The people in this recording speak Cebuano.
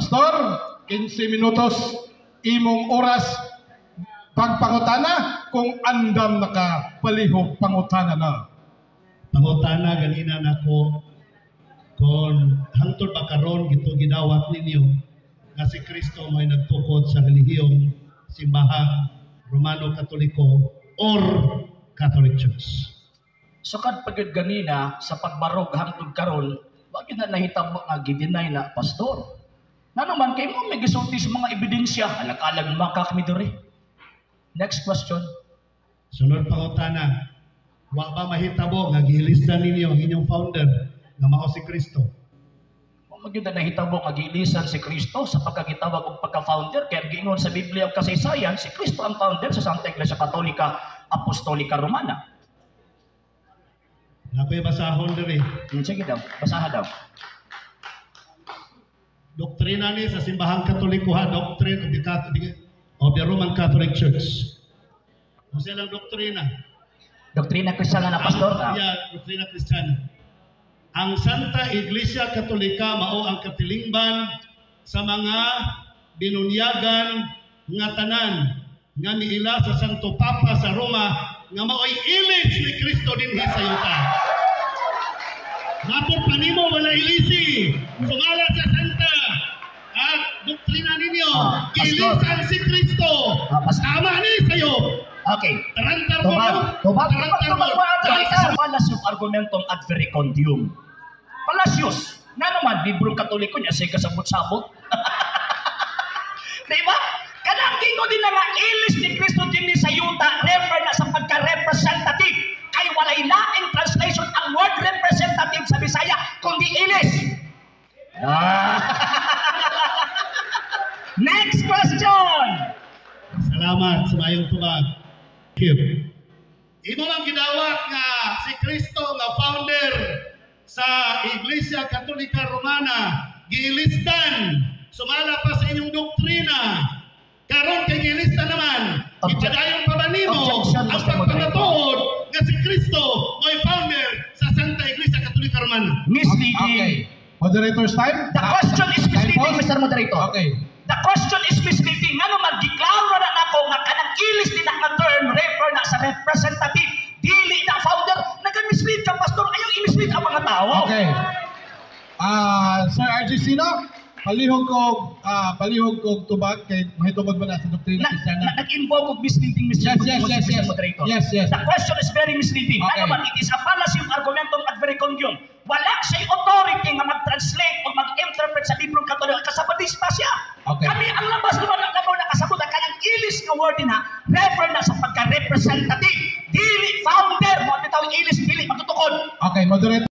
Pastor, 15 minutos imong oras pagpangutana. Kung andam na ka, palihog pangutana na. Pangutana ganina nako kung hangtod ba karon gito gidawat ninyo nga si Kristo may nagtukod sa relihiyong Simbahang Romano Katoliko or Catholic Church. Sukad pa gyud ganina sa pagbarog hangtod karon, wa gyud na nahitabo nga gi-deny na, Pastor. Ngano man kay mo may gisulti sa mga ebidensya, alag-alag makak mi diri. Next question. Sunod pangutana, wa ba mahitabo nga giilisdan ninyo ang inyong founder nga mao si Kristo? Wa man gyud na nahitabo nga giilisan si Kristo sa pagkagitawag og pagka-founder, kay ang giingon sa Biblia ug kasaysayan, si Kristo ang founder sa Santa Iglesia Katolika Apostolika Romana. Nakoy basahon diri. Sige daw, basaha daw. Doktrina ni sa Simbahang Katoliko ha, doctrine of the Roman Catholic Church. Unsa ilang doktrina? Doktrina Kristiyana na, Pastor. Ah. Yeah, doktrina Kristiyana. Ang Santa Iglesia Katolika mao ang katilingban sa mga binunyagan nga tanan nga niila sa Santo Papa sa Roma nga mao'y ilis ni Kristo dinhi sa yuta. Mapod pa nimo wala ilisi. Sumala sa Santa at doktrina ninyo, Ah, Pastor. giilisan si Kristo. Ah, Pastor. Tama ni sa'yo. Okay. Tarantar mo. Tubag, tubag, tubag, Tarantar mo. tubag, tubag. Fallacy of argumentum ad verecundiam. Fallacious. Nga naman, librong Katoliko niya, say kasabot-sabot. Di ba? Kanang gingo din na nga, ilis ni Kristo din sa yuta, refer na sa pagka-representative. Kay walay laing translation ang word "representative" sa Bisaya, kundi "ilis." Ah. Next question! Salamat sa mayong tubag. Kim. Imo lang gidawat nga si Kristo nga founder sa Iglesia Katolika Romana giilistan sumala pa sa inyong doktrina. Karon kay giilistan naman, ipadayon pa ba nimo Objection, ang Mr. Moderator. pagpamatuod nga si Kristo mo'y founder sa Santa Iglesia Katolika Romana? Misleading. Okay. Moderator's time? The question is misleading, Time pause? Mr. Moderator. Okay. The question is misleading. Ngano man giklaro na nako nga kanang ilis din na nga term refer na sa representative, dili na founder. Naga-mislead ka, Pastor. Ayaw i-mislead ang mga tao. Okay. Ah, Sir RG Sino, palihog kog tubag kay mahitungod ba na sa doktrina Kristiyana? Nag-invoke og misleading, Mr. Yes. Mr. Moderator. Yes. The question is very misleading. Okay. Ngano man it is a fallacy of argumentum ad verecundiam. Wala siya'y authority nga mag-translate o mag-interpret sa librong Katoliko. Kasabadista siya. Okay. Kami ang labas naman ang labaw na kasabot ang kanang ilis nga word na refer na sa pagka-representative. Dili founder. Mo bitaw ilis dili magtutukod. Okay, moderator.